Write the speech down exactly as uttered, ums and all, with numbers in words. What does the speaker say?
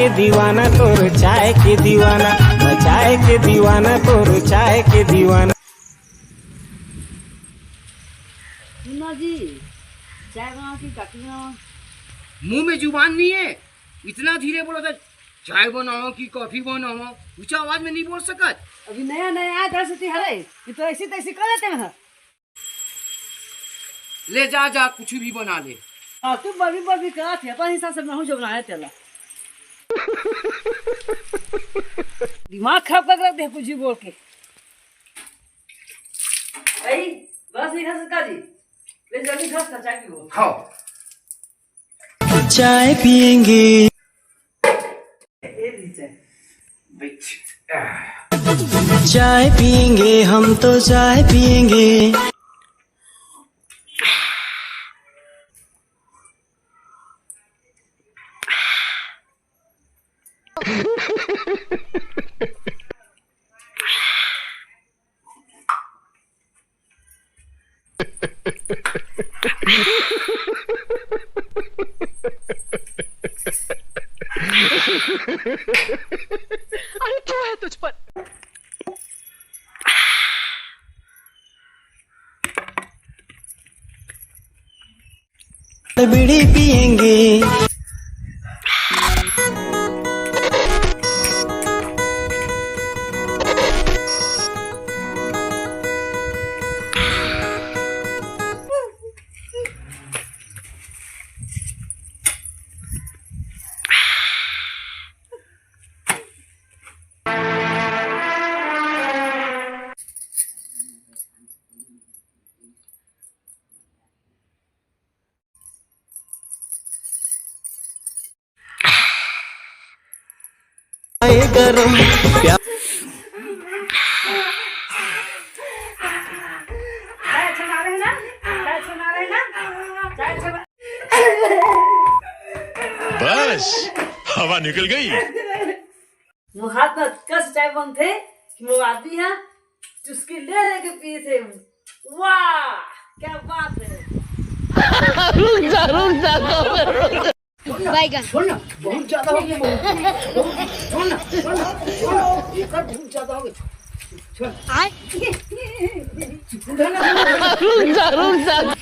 दीवाना तोर चाय के दीवाना, मैं चाय के दीवाना, तोर चाय के दीवाना। मुन्ना जी, चाय बनाओ कि कॉफी बनाओ? मुंह में जुबान नहीं है, इतना धीरे बोला था, चाय बनाओ कि कॉफी बनाओ, ऊंचा आवाज में नहीं बोल सकत। अभी नया नया आया दस हरे, ये तो ऐसी तैसी कर लेते हैं। ले जा, जा, कुछ भी बना ले। हाँ, तू बबी बबी करा थे, अपन हिसाब से मैं हूँ जो बनाया तेला। दिमाग खराब कर रख दे कुछ भी बोल के। भाई, बस नहीं खा सकता जी। ले जल्दी खा, खा, चाय पी लो। खाओ। चाय पियेंगे। ये लीजिए। बिच। चाय पियेंगे, हम तो चाय पियेंगे। अरे, क्या है तुझ पर? बीड़ी पियेंगे। आए गरम प्या- बस, हवा निकल गई। मोर हाथ में अतका से चाय बनथे कि मोर आदमी ह चुस्की ले लेके पीथे। वाह, क्या बात है। रुक जा, रुक जा, रुक जा। बैगन। छोड़ ना, बहुत ज्यादा हो गया। छोड़ ना, छोड़ ना, छोड़ ना, एक बार बहुत ज्यादा हो गया। छोड़। आय। रुक जा, रुक जा।